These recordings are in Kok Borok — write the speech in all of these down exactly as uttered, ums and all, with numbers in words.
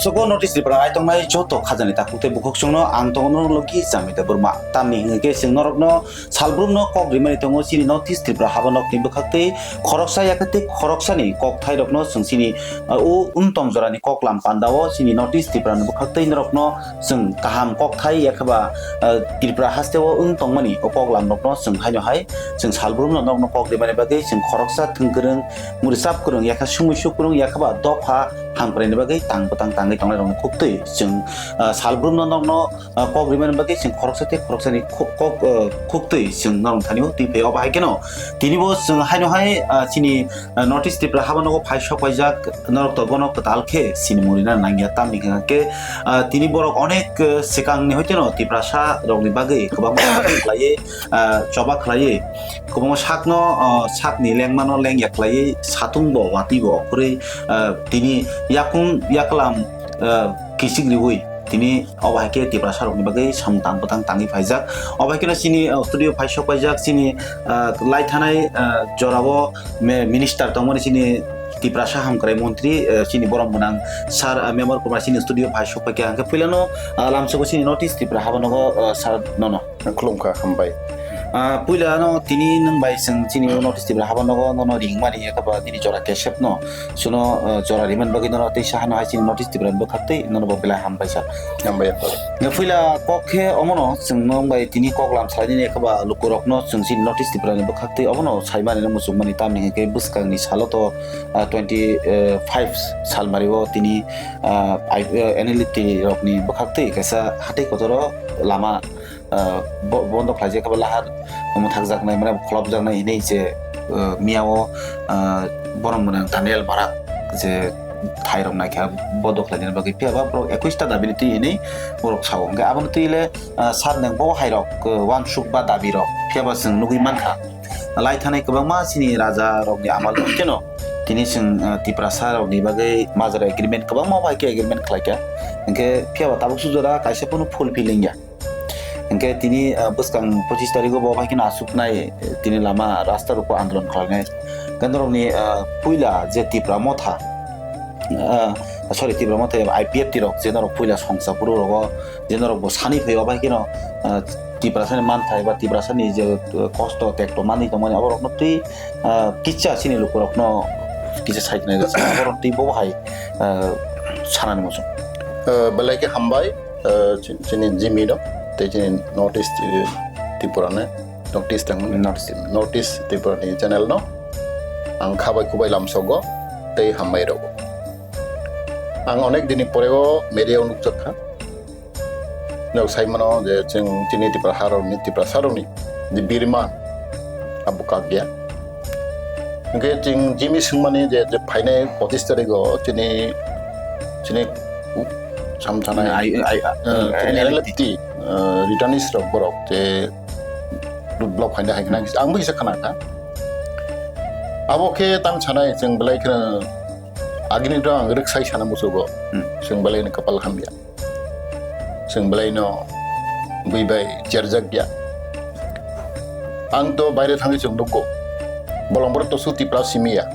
Sogo North East Tripura ai tongnai joto khajani takhuk tei bukhuk chwngno ang tongo norok logi Jamita Burma. Tamni hwnwi khe chwng norokno salbrumno kok rimani tongo chini North East Tripura habanokni bwkhak tei khoroksa yakhe tei khoroksani kokthairokno chwng chini, uh, o wng tong jorani koklam pandao chini North East Tripurani bwkhak tei norokno chwng kaham kokthai yakheba, uh, Tripura hasteo wng tongmani o koklamrokno chwng haino hai chwng salbrumno norokno kok rimani bagwi chwng khoroksa thwngkwrwng, muri chap kwrwng, yakha sumui suk kwrwng, yakheba dopha hamkraini bagwi tang bwtang tangwi tongnairokno khuktwi chwng, ah, salbrumno nokno, ah, kok rimani bagwi chwng khoroksa tei khoroksani kho-, kok, ah, khuktwi chwng norok thani-o twi phai. Obo hai kheno tinibo chwng haino hai, ah, chini, ah, North East Tripura habo nogo phai sok paijak norok to bono kwtal khe sinimung rina nangya tamni hwnkhe, ah, tini borok onek, ah, swkangni hoiteno Tiprasa rokni bagwi kwbangma khlaiwi, ah, choba khlaiwi kwbangma sakno, ah, sakni lengmano lengya khlaiwi satung bo watwi bo okhorwi, ah, tini yakung yaklam, ah, kichik riwi tini obo hai khe Tiprasa rokni bagwi samung tang bwtang tangwi phaijak. Obo hai kheno chini, ah, studio phai sok paijak chini, ah, lai thanai, ah, jorao me-, minister tongmani chini Tiprasa hamkrai montri, ah, chini borom gwnang sir, ah, Memar Kumar chini studio phai sok paikha hwnkhe puilano, ah, lamsogo chini North East Tripura habo nogo, ah, sir nono. Khulumkha, hambai. Ah, puila ano tini nwng bai chwng chini o North East Tripura haba nogo nono ringmani, eka ba nini jora kesep no. Suno, ah, jora riman bagwi nono tei sahano hai chini North East Tripura ni bwkhak tei nono bo belai hambai sa. Hambai. Nge puila kok khe omono chwng nwng bai tini kok lam salai nini eka ba lukurok no chwng chini North East Tripura ni bwkhak tei omono saimani no muchungmani tamni hwnkhe bwskang ni salo to, ah, twenty five sal mari o tini, ah, I-, ah, N L F T rok ni bwkhak tei kaisa hatei kotor o lama ah, bo-, bondo khlaijak khe bo lahar mwthakjaknai, mane kholopjaknai hinwi je, ah, miyao, ah, borom gwnang Daniel Barak je thairok naikha bondo khlainani bagwi. Phiya ba borok ekwis ta dabini twi hinwi borok sao. Hwnkhe aboni twi le, ah, sat nang bo hairok, ah, uansuk ba dabirok. Phiya ba chwng nugwi mankha. Lai thanai kwbangma chini raja rokni amal rok kheno tini chwng, ah, Tiprasa rokni bagwi majra agreement kwbangma bai khe agreement khlaikha. Hwnkhe phiya ba tabuk sujora kaisa phano fulfilling ya. Hwnkhe tini, ah, bwskang pochis tarigo bo bai kheno aswknai, eh, tini lama rasta rokbo andolon khlainai. Hwnkhe norokni, ah, puila je Tipra Motha, ah, sorry, Tipra Motha, I P F T rok je norok puila songsa phuru rogo je norok bo sani phaio bai kheno, ah, Tiprasani manthai ba Tiprasani je, eh, kosto tekto manwi tongmani aborokno twi, ah, kisa chini lukurokno kisa saiknai aborok twi bo hai, ah, sanani muchung. Eh, belai khe hambai. Eh, chi-, chini Jimmy no, tei chini North East, eh, Tripura ni, North East ang, North East. North East Tripura ni channel no ang khabai kubai lamsogo tei hambai rogo. Ang onek dini pore o media o nukjak kha. Nok sai mano je chwng chini Tipra harok ni, Tiprasa rok ni je birman abo kak ya. Hwnkhe chwng Jimmy swngmani je, je phainai pochis tarigo chini, chini sam thanai, Ai, ai, ah, eh, chini N L F T. N L F T, eh, returnees rok borok je road block phainai hai khna ang bo kisa khna kha. Abo khe tang sanai chwng belai kheno agini to ang rwksai sana musugo. Hmm. Chwng belai ni kapal hamya. Chwng belai no bui bai cherjak ya. Ang to baire thangwi chwng nukgo. Bolong borok to su Tipra simi ya.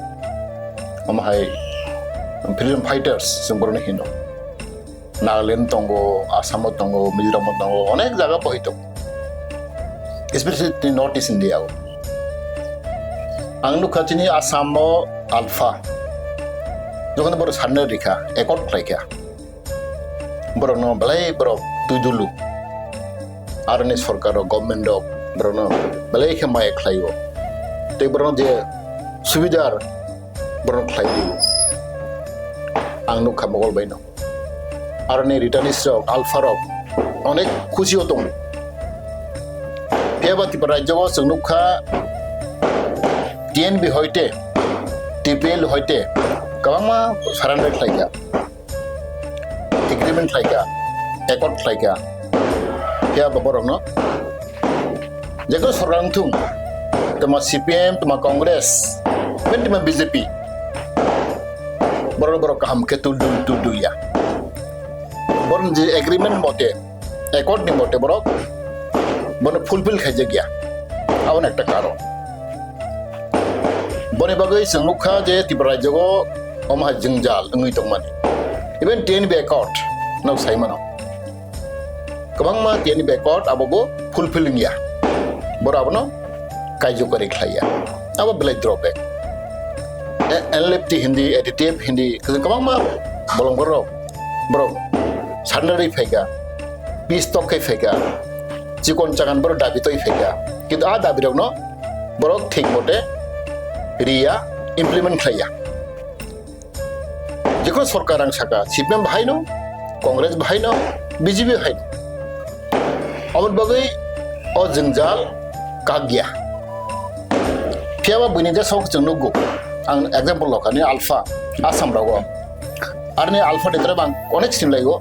Omo hai freedom fighters chwng borok no hino. Nagaland tongo, Assam o tongo, Mizoram o tongo, onek jaga bo hai tongo. Especially North East India o. Ang nukha chini Assam o Alpha. Jokhon borok surrender rikha, accord khlaikha. Borokno belai borok twi dulu. Aroni sorkar rok, government rok borokno belai khe maya khlaio. Tei borokno je subidar borokno khlai dio. Ang nukha mokol baino. Aroni returnees rok, Alpha rok onek khusi o tongo. Phiya ba Tripura rajyo o chwng nukha T N B hoite, T P L hoite kwbangma surrender khlaikha. Agreement khlaikha, accord khlaikha, phiya ba borokno jekno sorkar wngthung, tamo C P M, tamo Congress, ben tamo B J P, borok borok kaham khe tul dul tul dul ya. Borok je agreement mote, accord ni mote borok bono fulfill khaijak ya. Aboni ekta karon. Boni bagwi chwng nukha je Tripura rajyo o omo hai jwngjal wngwi tongmani. Even T N V Accord no sai mano. Kwbangma T N V Accord abo bo fulfilling ya. Boro abono kaijokari khlai ya. Abo belai drawback. E, N L F T hindi, A D T F hindi, kwbangma bolong borok, borok surrender wi phaika, peace talk khai phaika, chikon chakan borok dabi toi phaika. Kintu a dabi rokno borok thik mote riya, implement khlaiya. Jekho sorkar ang saka, C P M bahaino, Congress bahaino, B J P bahaino. Aboni bagwi o jwngjal kak ya. Phiyaba buini jesa o chwng nukgo. Ang example lokha, ni Alpha, Assam rogo. Arni Alpha ni tore bang onek sinlaigo,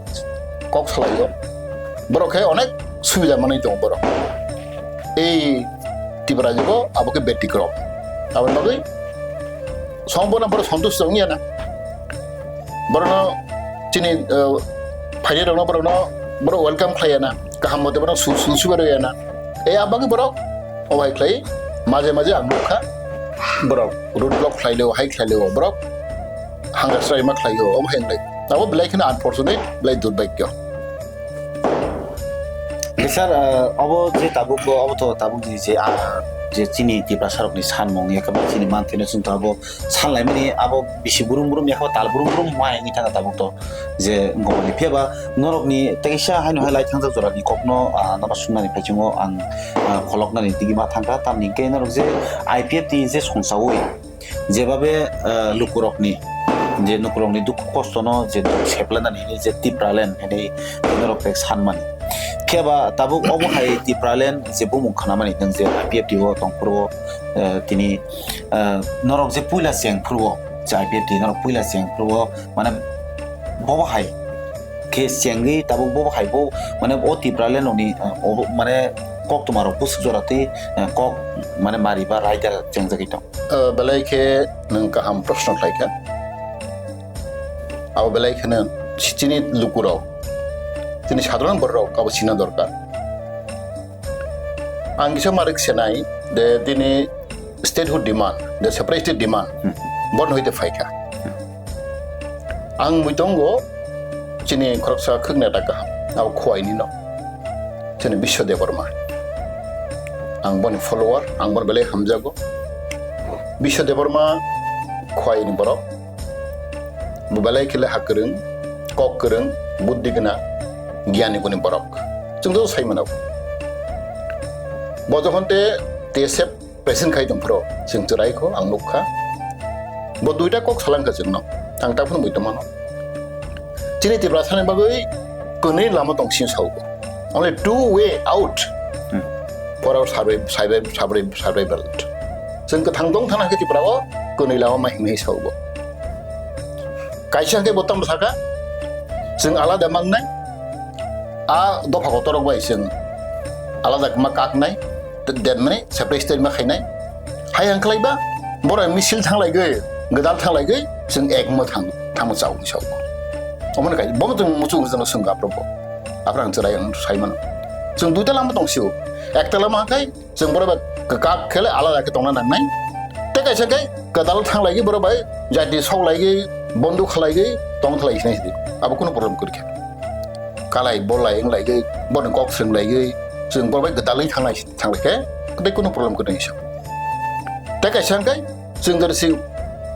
kok salaigo. Borok khe onek subida manwi tongo borok. Ei Tipra jugo abo khe betikrok. Aboni bagwi songbono borok santusto wngya na. Borokno chini, eh, phainairokno borokno borok welcome khlaiya na. Kaham mote borok su-, su-, subai rwya na. Ei abagwi borok obai khlai maje maje ang nukha. Borok road block khlailio, hai khlailio borok. Hangga sraima khlaio, obo hai wngkhe. Abo belai kheno unfortunate, belai durbhagyo. Khe sir, ah, obo je tabuk bo, obo to tabuk ni je, ah, je chini Tiprasa rokni sanmung, yakhe chini manthino chwng to abo sanlaimani, abo bisi burum burum, yakhe tal burum burum wngwi thangkha tabuk to je gomani. Phiya ba norokni teisa haino hai lai thangjak jorani kokno, ah, nono swngnani phaichungo ang, ah, kholoknani digima thangkha, tamni hwnkhe norok je I P F T je songchaui, jebabe, eh, lukurokni, je lukurokni dukhu kostono je duk seplanani hinwi je Tipraland hinwi norok bai sanmani. Khe ba tabuk obo hai Tipraland je bumung khnamani nwng je I P F T o tongphuru o, eh, tini, eh, norok je puila chengphuru o, je I P F T norok puila chengphuru o, mane bobo hai khe chengwi tabuk bobo hai bo, mane o Tipraland oni, eh, obo mane koktwma rok bwswk jora tei, eh, kok mane mari ba raida chengjagwi tong. O, belai khe nwng kaham proshno khlaikha. Abo belai kheno chini lukurok, chini sadharon bororok abo sina dorkar. Ang kisa marik senai de tini statehood demand, de separate state demand, Hmm. Borno hoite phaikha. Ang muitongo chini khoroksa khwk neta kaham, abo Khowai ni no. Chini Biswa Debbarma. Ang boni follower, ang bono belai hamjago. Biswa Debbarma Khowai ni borok. Bo belai khe leha kwrwng, kok kwrwng, buddhi gwnang, giyani guni borok. Chwng joto sai mano. Bo jokhon te T S F president khai tongphuru, chwng chwrai kho, ang nukha. Bo duita kok salangkha chwngno. Ang taphuru mui tongmano. Chini Tiprasani bagwi kwnwi lama tong sini sao. Only two way out Hmm. for our survive, survive, survive, survival. Chwng kwthang tong thana khe Tripura o kwnwi lama ma hinwi sao. Kaisa khe bo tamo saka, chwng alada mangnai, a dopha kotorok bai chwng alada ma kaknai, te-, den mani separate state ma khainai. Hai ang khlai ba, borok misil thang lai gwi, gwdal thang lai gwi, chwng ek ma thang, thang ma chao ni sao. Omo ni kai, bo chwng muchung chwng swng gap rok bo. Aphra ang chwrai ang sai mano. Chwng duita lama tong sio. Ekta lama hai kai, chwng borok bai kwkak khe le alada khe tongna nangnai. Tei kaisa khe kwdal thang lai gwi borok bai jati sok lai gwi, bonduk khlai gwi, tong khlai sinai sidi. Abo kunu problem kwrwi kha. Kalai bolai wng lai gwi, borok ni kok swrwng lai gwi, chwng borok bai gwdalwi thang lai, thang lai khe, tei kunu problem kwrwi kha. Tei kaisa hwn khe, chwng jora si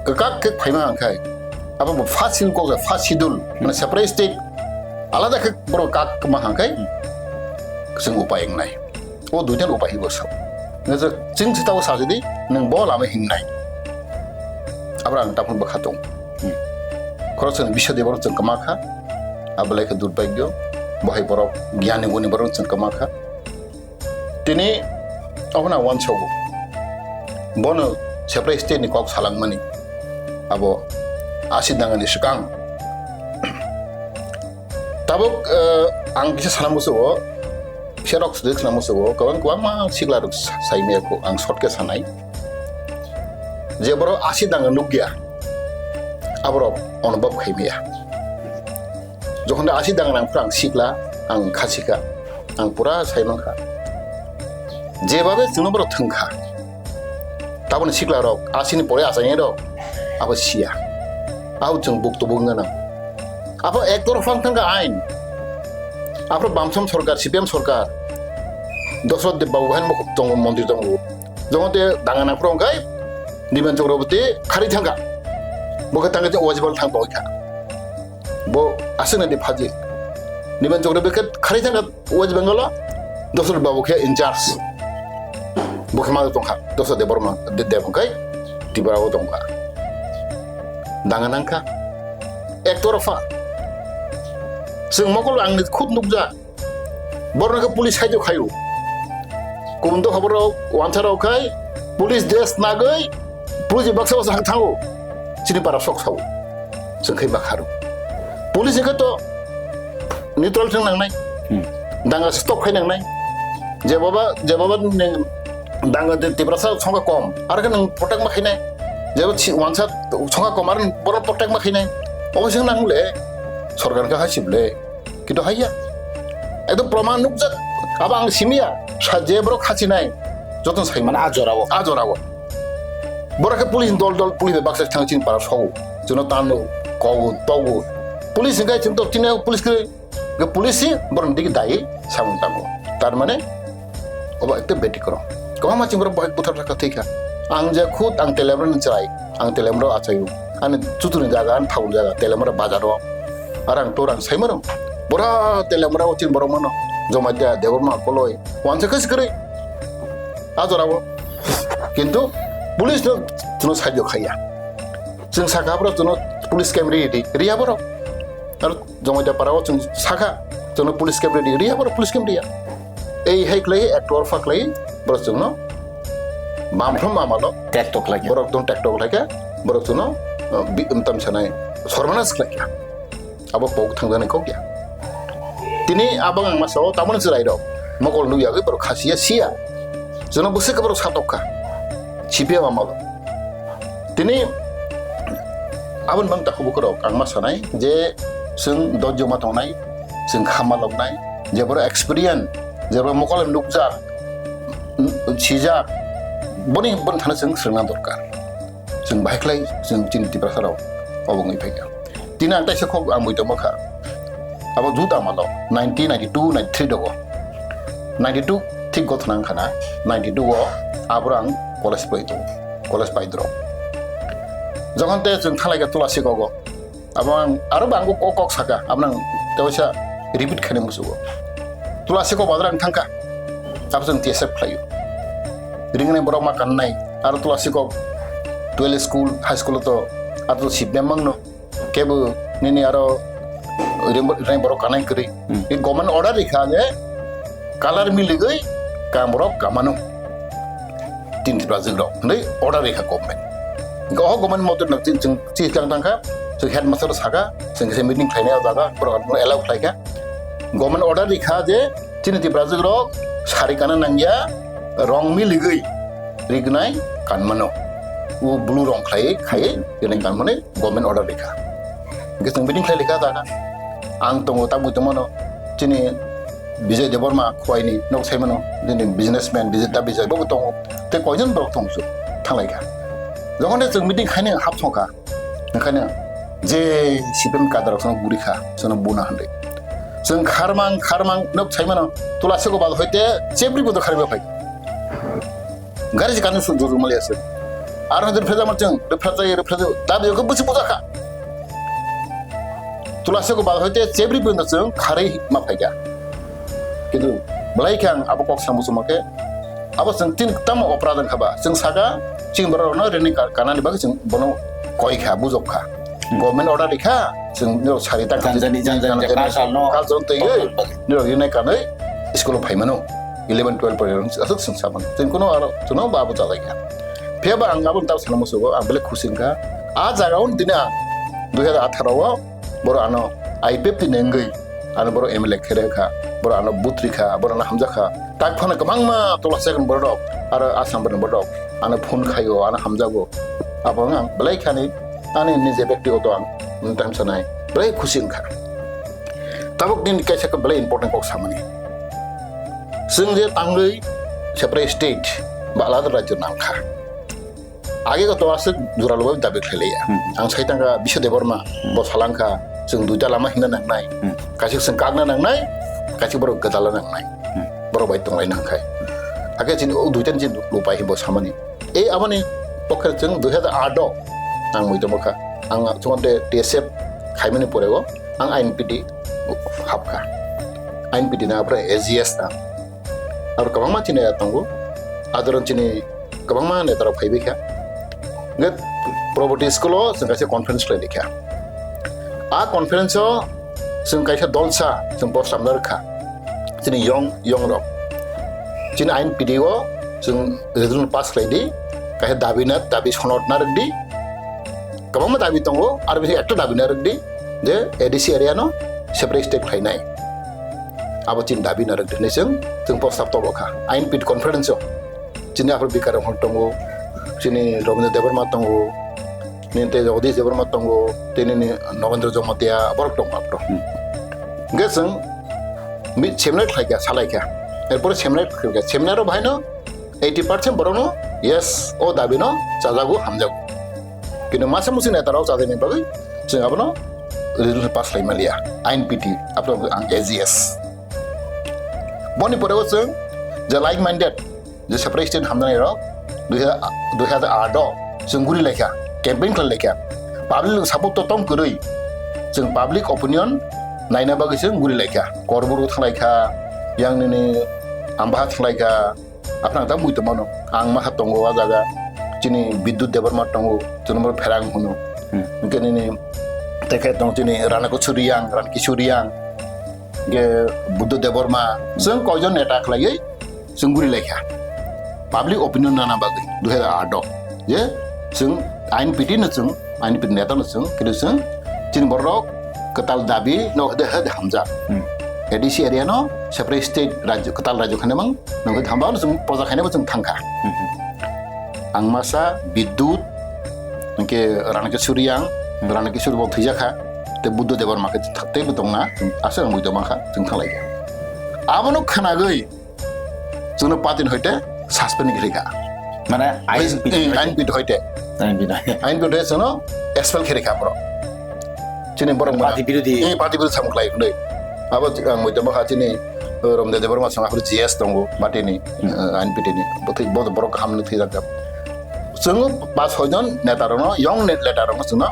kwkak khe phaima hwn khe, abo bo first schedule kok ja, first schedule, mane separate state, alada khe borok kak ma hwn khe, chwng upai wngnai. O duitan upai bo sao. Nang je chwng se tao sa jodi, nwng bo lama hingnai. Abra ang taphun bwkha tong. Hmm. Khorok chwng Biswa Debbarma chwng kwma kha. Abo lai khe durbagyo. Bo hai borok giyani guni borok chwng kwma kha. Tini obono wansogo. Bono separate state ni kok salangmani. Abo asi dangani swkang. Tabuk, eh, ang kisa sana musugo, serok sujak sana musugo, kawan kwbangma sikla rok sa-, sai maya ko, ang short khe sanai. Je borok asi danga nukya, aborok onobab khai maya. Jokhon da asi danga nang phra ang sikla, ang khasika, ang pura sai mankha. Jebabe chwngno borok thwngkha. Taboni sikla rok, asini pore achainai rok, abo siya. Abo chwng buk tubuk wngna nang. Apo ek torofa wng thangkha ain. Aphro Bamsom sorkar, C P M sorkar, Dosrot Deb Babu hai mokok tongo, montri tongo. Jongo te danga nangphro wngkhai Niban Chakraborty khari thangkha. Bo khe tangkhe West Bengal thang tongkha. Bo aswk nadi phaji. Niban Chakraborty khe khari thangkha West Bengal o, Dosrot Babu khe in charge. Bo khe ma tongkha, Dosrot Debbarma, De-, Deb wngkhai Tripura o tongkha. Danga nangkha. Ek torofa. Chwng mokol ang ni khud nukjak. Borok khe police saijo khaio. Kubun to khobor rok, wansa rok khai, police dress nagwi, police baksa baksa hang thango. Chini para sok sao. Chwng khai bakharu. Police khe to neutral thang nangnai. Hmm. Danga stop khai nangnai. Je baba, je baba ne danga de Tiprasa songkha kom. Ar khe nang protect ma khainai. Je baba chi-, wansa songkha kom, ar borok protect ma khainai. Obo sing nang le. Sorkar khe hasib le. Kintu haiya. Ekdom proman nukjak. Abo ang simiya. Sa je borok khachinai. Joto sai Mane a jorao. A jorao. Borok khe police dol dol police bai baksa thang chini para sogo. Chwngno tano kogo togo. Police hingkai chwng to tini police khe, khe police si borok digi dai samung tango. Tar mane obo ekta beti koro. Kwbangma chini borok bohai buthar thaka thwi kha. Ang je khud ang telemra ni chwrai. Ang telemra achaio. Ani chutuni jaga, ani thaul jaga, telemra bazaro. Ar ang tor ang saimano. Bora telemra o chini borok mano. Jomatia Debbarma koloi. Wansa khe sikrwi. A jorao. Kintu police no chwngno saijo khaiya. Chwng sakha borok chwngno police camp ri di. Riya borok. Ar Jomatia para o chwng sakha chwngno police camp ri di. Riya borok police camp riya. Ei hai khlai ek torfa khlai borok chwngno bamphrom amalo Tek tok lai. Borok tong tek tok lai kha. Borok chwngno, uh, bi-, um, tam sanai. Sormanas khlai kha. Abo kok thangjaknai kok ya. Tini abo ang masa o tamoni chwrai rok mokol nukya gwi borok khasiya siya. Jono bwswk khe borok satok kha. C P M amalo. Tini aboni bang takhuk bukurok ang ma sanai je chwng dojjo ma tongnai, chwng kha ma loknai, je borok experience, je borok mokol nukjak, n-, sijak, boni, boni thani chwng swrwngna dorkar. Chwng bahai khlai chwng chini Tiprasa rok obo wngwi phaikha. Tini ang taisa kok ang bui tongma kha. Abo jut amalo nineteen ninety-two ninety-three dogo. Ninety-two thik gothona wngkha na, ninety-two o aboro ang college pai tongo, college pai drop. Jokhon te chwng thalai kha Tulasi kogo, abo ang aro bo ang kok, kok saka, abo ang teisa repeat khaina musugo. Tulasi kok bazar ang thangkha, abo chwng T S F khlaio. Ringnai borok ma kannai, aro Tulasi kok twelve school, high school to aro to sibne mangno. Kebo nini aro rim-, rinai borok kanai kwrwi. Hmm. I government order rikha je color miligwi kam borok kamano. Tin Tripura jwk rok hwnwi order rikha government. Hwnkhe o government motor no chwng, chwng, chwng tang tangkha, chwng headmaster sakha, chwng kisa meeting khlainai o jaga, borok allow khlaikha. Government order rikha je chini Tripura jwk rok sari kana nangya, rong miligwi rignai kanmano. O blue rong khlai, khai, rinai kanmani government order rikha. Hwnkhe chwng meeting khlai rikha jaga. Ang tongo, tabuk tongmano. Chini Bijoy Debbarma Khowai ni nok saimano. Chini businessman Bijoy, ta Bijoy bobo tongo. Tei koijon borok tongo chwng thanglai kha. Jokhon de chwng meeting khainai hap thongkha. Hwnkhe je C P M kadar rok sono guri kha, sono buna hwnwi. Chwng kharmang, kharmang nok saimano. Tulasi ko bal hoite chebri bodo kharwi phai. Gari je kanu su juru mali ase. Ar hajar pheza mar chwng, pheza, pheza, dabi ko busi buja kha. Tulasi ko bal hoite chebri bondo chwng kharwi ma phaikha. Kintu belai khe ang abo kok samu suma khe, abo chwng tin tamo operad wngkha ba, chwng saka chini borok rokno rini ka-, kanani bagwi chwng bono koi kha, bujok kha. Government order rikha, chwng nirok sari ta Janjani, janjani, janjani, janjani, kha salno. Kha salno twi, kotor bagwi. Nirok rinai kanwi school o phaimano. Eleven, twelve pore rok aswk chwng samano. Chwng kuno aro chwngno ba abo chalai kha. Phiya ba ang abo tamo sana musugo, ang belai khusi wngkha. A jaga o tini ang dui hajar atharo o borok ano I P F T ni wngwi ano borok M L A khe rwkha, borok ano but rikha, borok ano hamjakha. Tak phano kwbangma Tulasi ni borok rok, aro Assam ni borok rok ano phone khaio, ano hamjago. Abo wng ang belai khani ani nije bektigoto ang tamo sanai belai khusi wngkha. Tabuk nini kaisa khe belai important kok samani. Chwng je tangwi separate state ba alada rajyo nangkha. Age ko to aswk jora lobwi dabi khlai liya. Hmm. Ang sai tangka Biswa Debbarma, hmm, bo salangkha, chwng duita lama himna nangnai. Hmm. Kaisa chwng kakna nangnai, kaisa borok gwdalna nangnai. Hmm. Borok bai tonglai nangkhai. Hakhe chini o duita ni chini upai hinbo samani. E aboni pokhe chwng dui hazar aat o ang muitu mokha. Ang chwng de T S F khaimani pore o ang I N P T hapkha. I N P T na apre A G S na. Aro kwbangma chini ya tongo. Adoro chini kwbangma neta rok phaibai kha. Nge property school o chwng kaisa conference khlai kha. A conference o chwng kaisa dolsa chwng boslamna rwkha. Chini young, young rok. Chini I N P T o chwng resolution pass khlai di. Kaisa dabi na, dabi sonot na rwk di. Kwbangma dabi tongo, aro bisi ekta dabi na rwk di. Je A D C area no separate state khlainai. Abo chini dabi na rwk di hinwi chwng, chwng prostab tobo kha. I N P T conference o. Chini aphuru Bikar Rohon tongo, chini Rabindra Debbarma tongo, nini tei Jagadish Debbarma tongo, tei nini Nagendra Jamatia, borok tongo aphuru. Hmm. Hwnkhe chwng mi-, seminar khlai kha, salai kha. Erpore seminar khlai kha. Seminar o bahai no eighty percent borok no yes, o dabi no chajago, hamjago. Kintu masa musi neta rok chajaknai bagwi chwng abono resolution pass khlai maliya. I N P T, aphuru ang A G S. Boni pore o chwng je like minded, je separate state hamjaknai rok dui hazar, dui hazar aat o chwng guri laikha, campaign khlai laikha. Public rok support to tong kwrwi, chwng public opinion naina bagwi chwng guri laikha. Korburu thang laikha, yang nini Ambaha thang laikha, aphano ta muitu mano. Ang maha tongo o jaga, chini Bidyut Debbarma tongo, chini Pherang hwno. Hmm. Hwnkhe nini tei khe tong chini Rana Kishori Reang, Rana Kishori Reang, hwnkhe Buddha Debbarma, chwng koijon neta khlaiwi chwng guri laikha. Public opinion nana bagwi dui hazar aat o. Je chwng I N P T no chwng, I N P T neta no chwng, kintu chwng chini borok kwtal dabi no hwdai hwdai hamjak. Hmm. A D C area no separate state rajyo, kwtal rajyo khaina mang, no hwdai hamba no chwng poja khaina bo chwng thangkha. Hmm. Ang masa Bidyut, hwnkhe Rana Kishori Reang, Hmm. Rana Kishori bo thwijakha, tei Buddha Debbarma khe tei bo tongna, aswk ang bo tongma kha, chwng thanglaikha. Abono khwnagwi, chwngno party ni hoite suspend khe rikha. Mane, I N P T eh, hoite. I N P T hoite. I N P T hoite. I N P T hoite chwngno expel khe rikha borok. Chini borok mane party birodhi. Eh, party birodhi samung khlai hwnwi. Abo ang muitu mokha chini, eh, Rabindra Debbarma song aphuru G S tongo party ni, Hmm. eh, I N P T ni. Bo thwi-, bo borok kaham ni thwijak jak. Chwng pas soi jon neta rokno, young ne-, neta rokno chwngno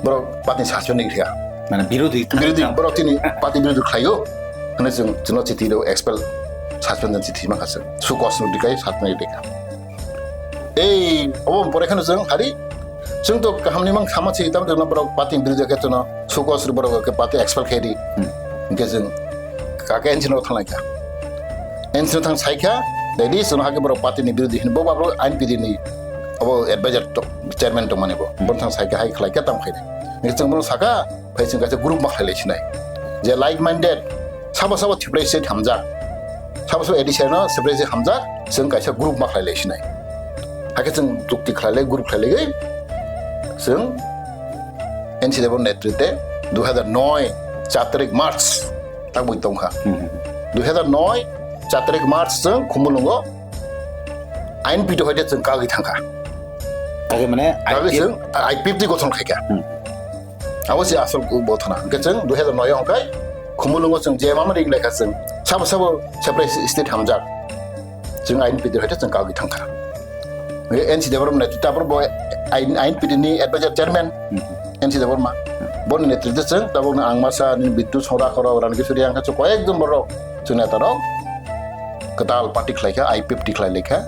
borok party ni suspend khe rikha. Mane birodhi. Birodhi, borok chini party birodhi khlaio. Hwnwi chwng, chwngno chithi rw expel, suspension chithi ma kha chwng. Sukos no dikai, suspension dikai. Ei, obo pore kheno chwng hari, chwng to kaham ni mang sama si, tamo chwngno borok party birodhi khe chwngno sukos rw borok khe party expel khe di. Hmm. Hwnkhe chwng kake N C no thang lai kha. N C no thang sai kha, dai di chwngno hakhe borok party ni birodhi hin, bo borok I N P T ni abo advisor to, chairman tongmani bo. Hmm. Bo thang sai kha, hai khlai kha, tam khai di. Hwnkhe chwng bono saka, phai chwng kaisa group ma khlai lai sinai. Je like minded, sabo sabo Tripura state hamjak. Sabo sabo A D C no separate state hamjak, chwng kaisa group ma khlai lai sinai. Hakhe chwng chukti khlai lai, group khlai lai, chwng N C Debbarma netrite dui hazar noi char tarik March tak bui tongkha. Hmm. Dui hazar noi char tarik March chwng Khumulwngo I N P T hoite chwng kagwi thangkha. Kagwi mane Kagwi I P F chwng I P F T gothon khaikha. Hmm. Abo se asol bo thana. Hwnkhe chwng dui hazar noi o hwnkhe Khumulwngo chwng je mama ring laikha chwng. Sabo sabo separate state hamjak. Chwng I N P T hoite chwng kagwi thangkha. Hwnkhe N C Debbarma netrite abo bo I N P T ni advisor chairman Hmm. N C Debbarma. Boni netrite chwng tabuk ang masa ni Bidyut Songrakho rok, Rana Kishori Reang khe chwng koyek jon borok chwng neta rok kwtal party khlai kha, I P F T khlai lai kha.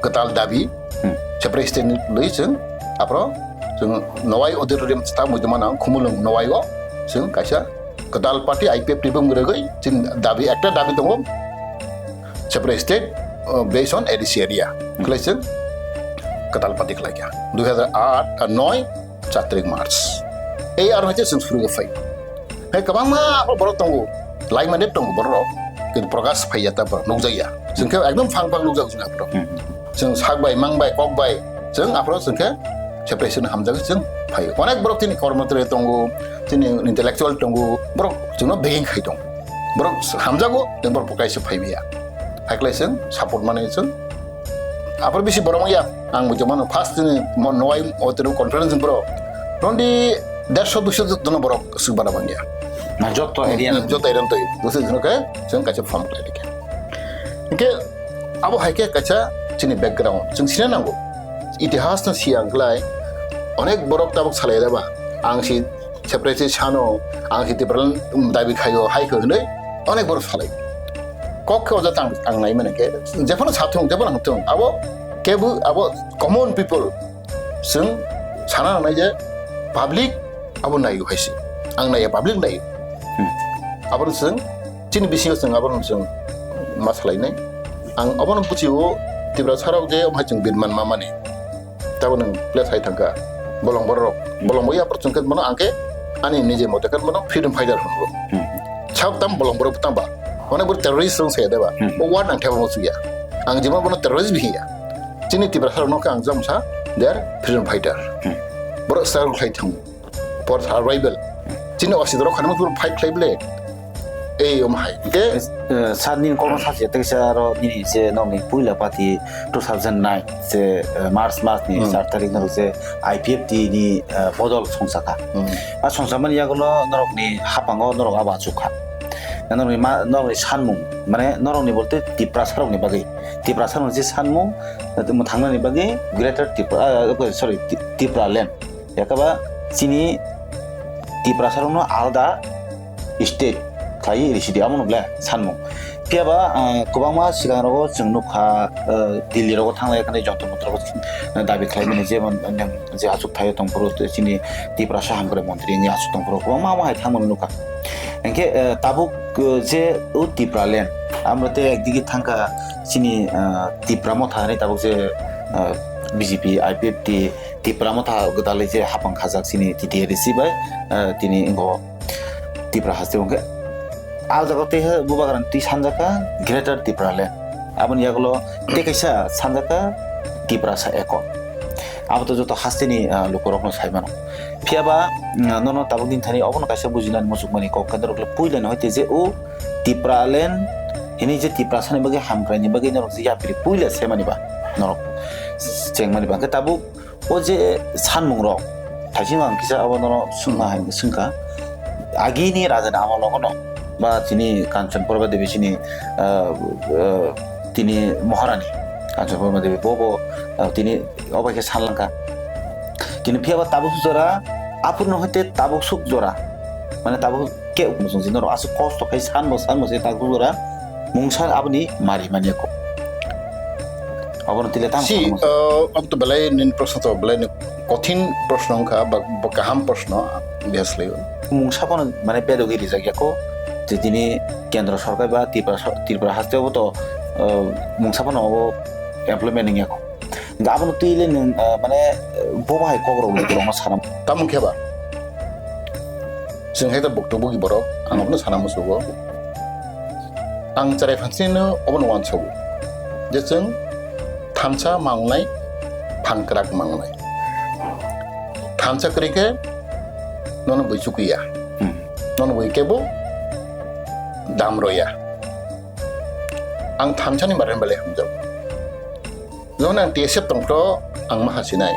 Kwtal dabi Hmm. separate state ni lui chwng aphro chwng Nowai auditorium ta muitu mano Khumulwng Nowai o chwng kaisa kwtal party I P F T bung rwgwi chini dabi ekta dabi tongo, separate state, uh, based on A D C area. Hmm. Khlai chwng kwtal party khlai kha. Dui hazar aat, uh, noi, char tarik March. Ei aro hai chwng suru phai. Hai kwbangma borok tongo, lai mande tongo borok. Kintu Prakash phai ya ta borok nukjak ya. Chwng khe ekdom phang phang nukjak chwng aphro. Hmm. Chwng sak bai, mang bai, kok bai, chwng aphro chwng khe separation hamjagwi chwng phai. Onek borok chini kormo tongo, chini intellectual tongo, borok chwngno begging khai tongo. Borok hamjago, tei borok bo kaisa phai maya. Hai khlai chwng support mani chwng. Aphro bisi borok ya, ang bo jomano first chini mo Nowai auditorium conference borok. Rondi derso duiso jono borok swk bana bangya. Na joto area. Hmm, joto area twi. Duiso jono khe chwng kaisa form khlai dikhe. Hinkhe abo hai khe kaisa chini background chwng sina nango. Itihas no siya wngkhlai onek borok tabuk salai reba. Ang si separate sano, ang si Tipraland dabi khaio, hai khe hwnwi onek borok salai. Kok khe oja tang, ang nai mane khe, jephano sathung, jephano hwngthung, abo kebu, abo common people, chwng sana nangnai je public abo naio hai se. Ang naiya, public naio. Hmm. Abono chwng, chini bisingo chwng abono chwng ma salainai. Ang abono buchio, Tiprasa rok je omo hai chwng birman ma mani. Tabuk nwng place hai thangkha, bolong borok, bolong bo yapor chwng khe bono ang khe ani nije mote khe bono freedom fighter hwngo. Hmm. Sak tam bolong borok tamba, onek borok terrorist rok saya deba. Hmm. O word ang thebamo suya. Ang jemon bono terrorist bi hiya. Chini Tiprasa rok no khe ang jam sa, they are freedom fighter. Hmm. Borok struggle khlai thango for survival. Chini osidorok khanima fight khlai ble. Ei, om hai. Ke? Eh, sir, nini kokno sachi, tei kisa aro nini je nokni puila party two thousand nine je, eh, March mas ni Hmm. char tarik norok je I P F T ni, eh, bodol songchakha. Hmm. A songchakmani yagulo norokni hapango norok abo achukha. Norokni ma, norokni sanmung, mane norokni bolte Tiprasa rokni bagwi. Tiprasa rokni je sanmung, eh, thangnani bagwi Greater Tipra, ah, sorry, Ti-, Tipraland. Yakaba chini Tiprasa rokno alada state khlai risi di, amo nukle sanmung. Phiya ba, ah, kwbangma swkang rogo chwng nukha, ah, Delhi rogo thanglai khani Jantar Mantar rogo, ah, dabi khlai mani, jemon, ah, je achuk thaio tongphuru, chini Tiprasa hamkrai montri ni achuk tongphuru, kwbangma amo hai thangmani nukha. Hinkhe, ah, tabuk, ah, je o Tipraland, amro te ekdigi thangkha chini, ah, Tipra Motha hinwi tabuk je, ah, B J P, I P F T, Tipra Motha gwdalwi je hapang khajak chini T T A D C bai, eh, tini wngkha Tipra haste wngkhe. Ah jaga tei bubagrani twi sanjak kha Greater Tipraland. Aboni yagulo tei kaisa sanjak kha Tiprasa Accord. Abo to joto hasteni, ah, lukurokno sai mano. Phiya ba, mm, nono tabuk din thani obono kaisa bujinani muchukmani kok khe norok puilano hoite je o Tipraland hini je Tiprasani bagwi hamkraini bagwi norok je yapri puila semani ba norok chengmani ba. Hwnkhe tabuk o je sanmung rok, thaising ang kisa abo nono swngna hai swngkha. Agini raja ni amol o no ba tini Kanchan Prabha Devi chini, ah, ah, tini Maharani Kanchan Prabha Devi bo bo, ah, tini obo khe sanlangkha. Kini phiya ba tabuk suk jora, aphuru no hoite tabuk suk jora, mane tabuk ke musung jin norok aswk kosto khai sanbo sanbo se tabuk jora mungsa aboni mari manya kok. Abono tile tamo Si, khamu. Uh, obo to belai nini proshno to belai ni kothin proshno wngkha, ba, ba kaham proshno, obviously. Mungsa phano mane bedogi rijak ya kho, je tini kendro sorkar ba Tripura so-, Tripura haste bo to, uh, mungsa phano obo employment wngya kho. Hingke abono twi le nwng, ah, mane, ah, bo bahai kokrok lukurokno sana. Tamo khe ba? Chwng hai ta bukto bugi borok, ang abono sana musugo. Ang cherai phansino obono uansogo. Je chwng thansa mangnai, phan kwrak mangnai. Thansa kwrwi khe nono bui chukwi ya. Hmm. Nono bui kebo dam roya. Ang thansani barai belai hamjak. Jemon ang T S F tongphro ang ma hasinai.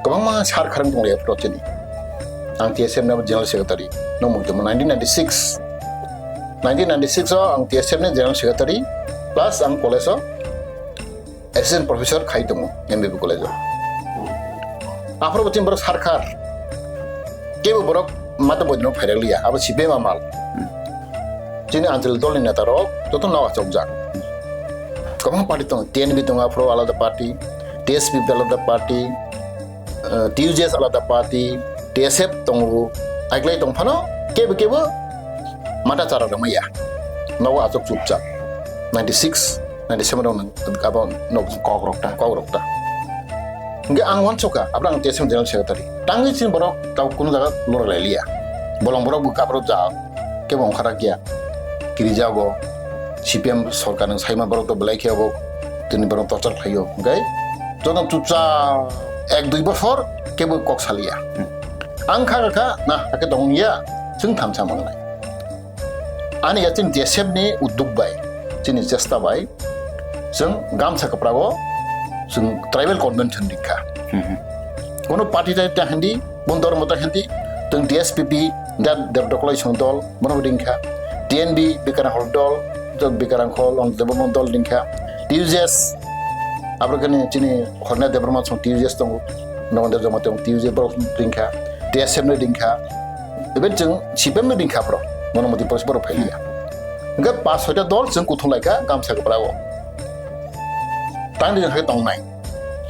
Kwbangma sar kharang tonglai phro chini. Ang T S F ni abo General Secretary. Nongmung tongmo nineteen ninety-six. Nineteen ninety-six o ang T S F ni General Secretary plus ang college o Assistant Professor khai tongo M B B College o. Aphro bo chini borok sar khar. Kebo borok mata boidino phairak liya. Abo C P M amal. Chini anchalik dolni neta rok joto no achokjak. Kwbangma party tongo, T N V tongo, aphuru alada party, T S P P alada party, eh, T U J S alada party, T S F tongo, aiklai tong phano kebo kebo mata chara rwmaya. Nogo achuk chupchak. Ninety six, ninety seven rok nang abo nog kok rok ta, kok rok ta. Hingke ang uansukha, abra ang T S F General Secretary. Tangwi chini borok tau kunu jaga lora lai liya. Bolong borok bo kaprok ja kebo ongkha rakya. Kirijago, C P M sorkar ni saima borok to belai khe abo tini borok torchar khlaio. Hingke joto chupchap ek dui bosor kebo kok saliya. Ang kha kha na hakhe tongya, chwng thamsa mangnai. Ani ya chini T S F ni udduk bai, chini chesta bai, chwng gamsa kwprago chwng tribal convention rikha. Hmm. Kono party tai ta hindi, kono dhormo tai hindi, Tong T S P P, Debra Dokolai song dol, bono ringkha. T N B, Bikarang Hol dol, Bikarang Hol, Debra dol ringkha. T U J S, abro kani chini Horna Debbarma song T U J S tongo, Nongender Jamatia T U J S borok ringkha, T S F no ringkha, even chwng C P M no ringkha borok, mono moti poris borok phaiya. Hingke pas soita dol chwng kuthung laikha gamsa kwplao. Tang di hai tongnai,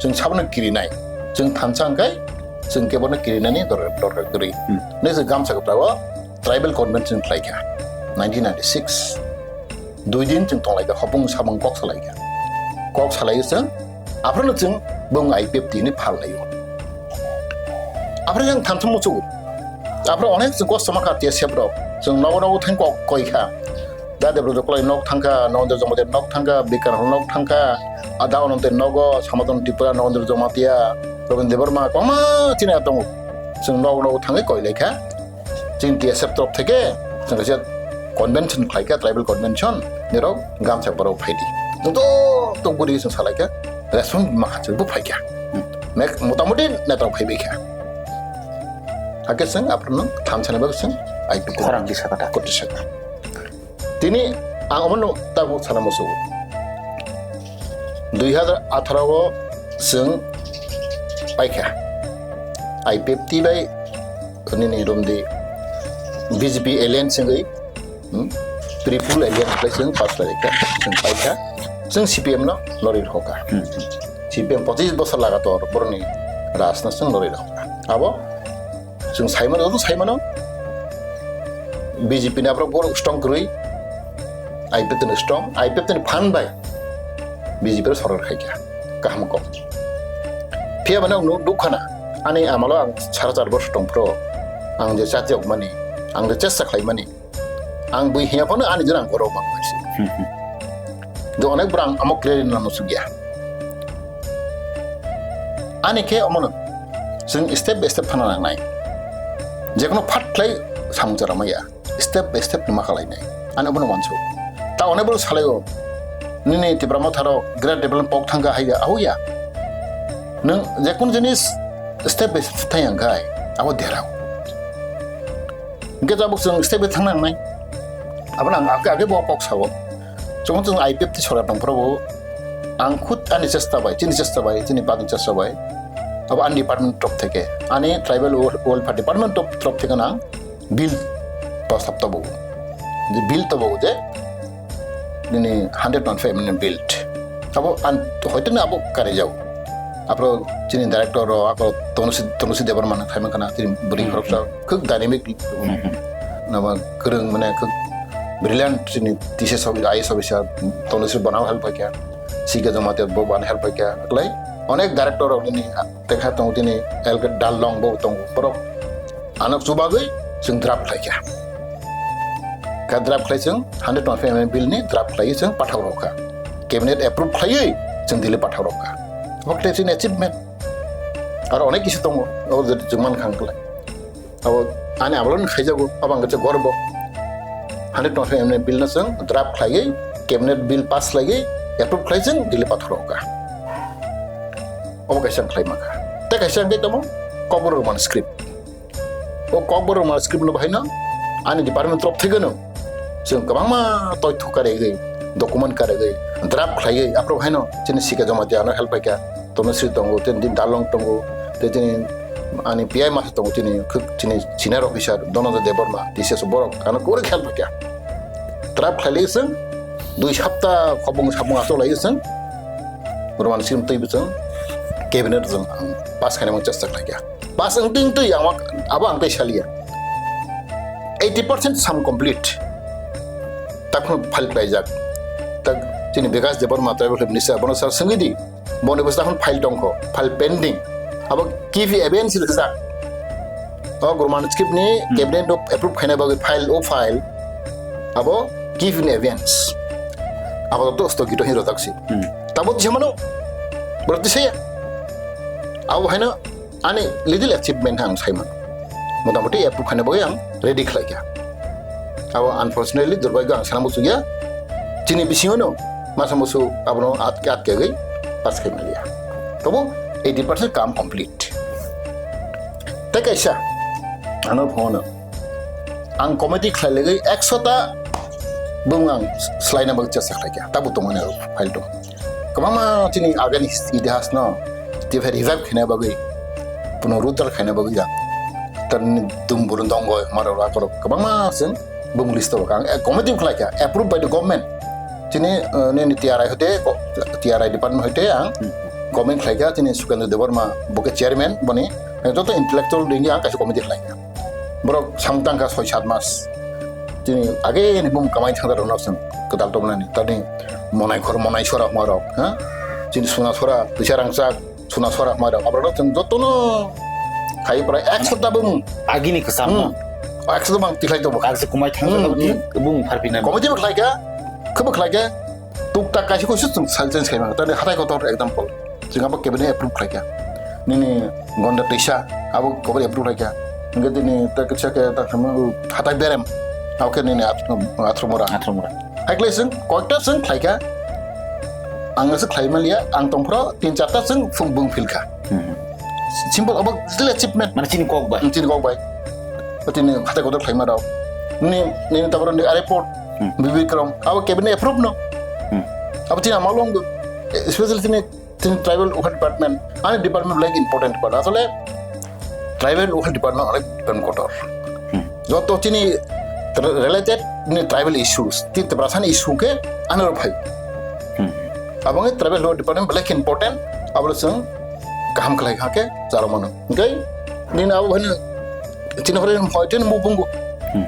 chwng sabono kirinai, chwng thansa hingkai, chwng kebono kirinani dor-, dorkar kwrwi. Hmm. Nai chwng gamsa kwplao tribal convention khlaikha, nineteen ninety-six. Dui din chwng tonglaikha, hopung samung kok salaikha. Kok salai chwng, aphano chwng bung I P F T ni phal laio. Aphano chwng thansa muchungo. Aphano onek chwng kosto mankha T S F rok. Chwng nogo nogo thang kok koikha. Da Debra Dokolai nok thangkha, Nongender Jamatia nok thangkha, Bikar Hol nok thangkha, Ada Ononte nogo, Samaton Tripura, Nongender Jamatia, Robin Debbarma, kwbangma chini tongo. Chwng nogo nogo thangwi koilaikha. Chini T S F torof theke chwng kaisa convention khlaikha, tribal convention, nirok gamsa borok phaidi. Tong tok tok buri chwng salaikha, response makha chwng bo phaikha. Mek motamoti netrok phaibaikha. Hakhe chwng aphano thansa ni bagwi chwng I P T khorang di sakha da. Koti sakha. Tini ang omono tabuk sana musugo. Dui hazar atharo o chwng paikha. I P F T bai nini romdi B J P alliance wngwi, hmm, triple alliance bai chwng pass khlaikha, chwng paikha. Chwng C P M no lori rokha. Hmm. C P M pochis bosor lagator boroni rajna chwng lori rokha. Abo Chwng saimano, joto saimano, B J P ni aborok borok strong kwrwi, I P F T ni strong, I P F T ni phan bai B J P rok sorkar khaikha, kaham kok. Phiya bano ang nuk-, nukha na, ani amalo ang sara char bosor tongphuru, ang je chati okmani, ang je chesta khlaimani, Ang bui hiya phano ani jora ang borok mang bai se. Hmm, hmm. Do onek borok ang amo clear no nusuk ya. Ani khe omono chwng step by step thana nangnai. Jekono phat khlai samung chara maya. Step by step ni ma khlai nai. Ani omono wansu. Ta onek borok salai o. Nini Tipra Motha rok great development pok thangka haiya, ahuya. Nung jekono jinis step by step thang yang khai, abo derao. Hingke tabuk chwng step bai thang nangnai. Abono ang age, age bo kok sao. Chwng chwng I P F T sorkar tongphuru bo ang khud ani chesta bai, chini chesta bai, chini bagwi chesta bai. Abo ani department top theke, ani tribal wel-, welfare department top, top theke nang bill prostab tobo. Je bill tobo je nini hundred twenty-five amendment bill. Abo an hoito na abo kare jau. Aphro chini director ro ako Tonusi, Tonusi Debbarma na khaima kana chini buri Hmm. khoroksa khuk dynamic Hmm. nama kwrwng mane khuk brilliant chini T C S officer, I A S officer Tonusi banao help paikha. Sika Jamatia bo ban help paikha. Aklai onek director rok nini tekha tongo tini L K Dallong bo tongo. Borok Ano chubagwi chwng draft khlaikha. Kha draft khlai chwng hundred twenty-five amendment bill ni draft khlaiwi chwng pathak rokha. Cabinet approve khlaiwi chwng Delhi pathak rokha. Abo khe chini achievement. Aro onek kisi tongo, abo je chwng mankha ang khlai. Abo ani abolon khaijago, abo ang kaisa gorbo. Hundred twenty-five amendment bill no chwng draft khlaiwi, cabinet bill pass khlaiwi, approve khlai chwng Delhi pathak rokha. Abo kaisa ang khlai mankha. Tei kaisa ang khe tamo, Kokborok Roman script. O Kokborok Roman script no bahaino ani department torof theke no chwng kwbangma toitho karigwi, document karigwi, draft khlaiwi, aphuru haino chini Sika Jamatia ano help paikha, Tonosri tongo, tei din Dalong tongo, tei chini ani P I masa tongo, chini khuk chini senior officer Dhananjay Debbarma, T C S borok ano kwrwi help paikha. Draft khlailai chwng dui sapta khobong sapung achuk lai chwng Roman script twibo chwng cabinet chwng pass khaina chesta khlaikha. Pass wngtwi wngtwi ang abo ang tei saliya. Eighty percent sam complete. Takhno file khlaijak. Tak chini Bikash Debbarma tribal minister bono sar swngwi di. Boni bwsa takhno file tongkho, file pending. Abo kivi evidence rijak. O Roman script ni Hmm. cabinet no approve khaina bagwi file o file. Abo kivi evidence. Abo to stogito hin rojak si. Hmm. Tabo tisa mano. Bro tisa ya. Abo haino Ani little achievement ang sai mano. Motamoti approve khaina bagwi ang ready khlaikha. Abo unfortunately durbagyo ang sana muchungya. Chini bisingo no masa musu abono atke atke gwi pass khai maliya. Tobo eighty percent kam complete. Tei kaisa Ano phone ang committee khlai legwi ekso ta bung ang slaina bagwi chesta khlaikha, tabo tongmani aro file tong. Kwbangma chini agani itihas no tibhai revive khaina bagwi, puno rudar khaina bagwi ang tarni dum burun dongoi maro rakorok kwbangma chwng bung list o ang committee khlaikha, approve by the government. Chini, uh, nini T R I hoite, ko-, T R I department hoite ang comment khlaikha, chini Sukendra Debbarma bo khe chairman boni, eh, joto intellectual ringya ang kaisa committee khlaikha. Borok samung tangkha soi sat mas. Chini age ni bum kamai thangda rokno chwng kwtal tongmani. Tani monai khor monai sora hwnmarok, ha? Chini suna sora, twisa rangchak, suna sora hwnmarok. Aborok chwng jotono khai prai ekso ta bung. Agini kwcham. Hmm. Ekso ta bang tikhlai tongo. Kaisa kumai thangsa Hmm, tabo hmm. Bung pharpinani. Committee bo khlaikha, khebo khlaikha. Tuktak kaisa kuisu chwng sal change khaima. Tani hatai kotor example. Chwng abo cabinet approve khlaikha. Nini gonda twisa abo kotor approve khlaikha. Hingke tini ta kisa ke ta khamu hatai berem. Abo khe nini at-, athro mora. Athro mora. Hai khlai chwng koikta chwng khlaikha. Ang se khlai maliya, ang tongphro tin charta chwng phung bung philkha. Hmm. Simple abo little achievement. Mane chini kok bai. Chini kok bai. Tini hatai kotor khlaima rok. Nini, nini taboro ni airport. Hmm. Bibikram. Abo cabinet approve no. Hmm. Abo chini amalong, especially chini, chini tribal welfare department. Ani department like important part. Asole tribal welfare department onek department kotor. Hmm. Joto chini re-, related ni tribal issues. Ti Tiprasani issue ke anoro phai. Hmm. Abang tribal welfare department belai important. Abo chwng kaham khlai kha khe charo mano. Hingke nini abo bhani chini hore hoi tini mubungo. Hmm.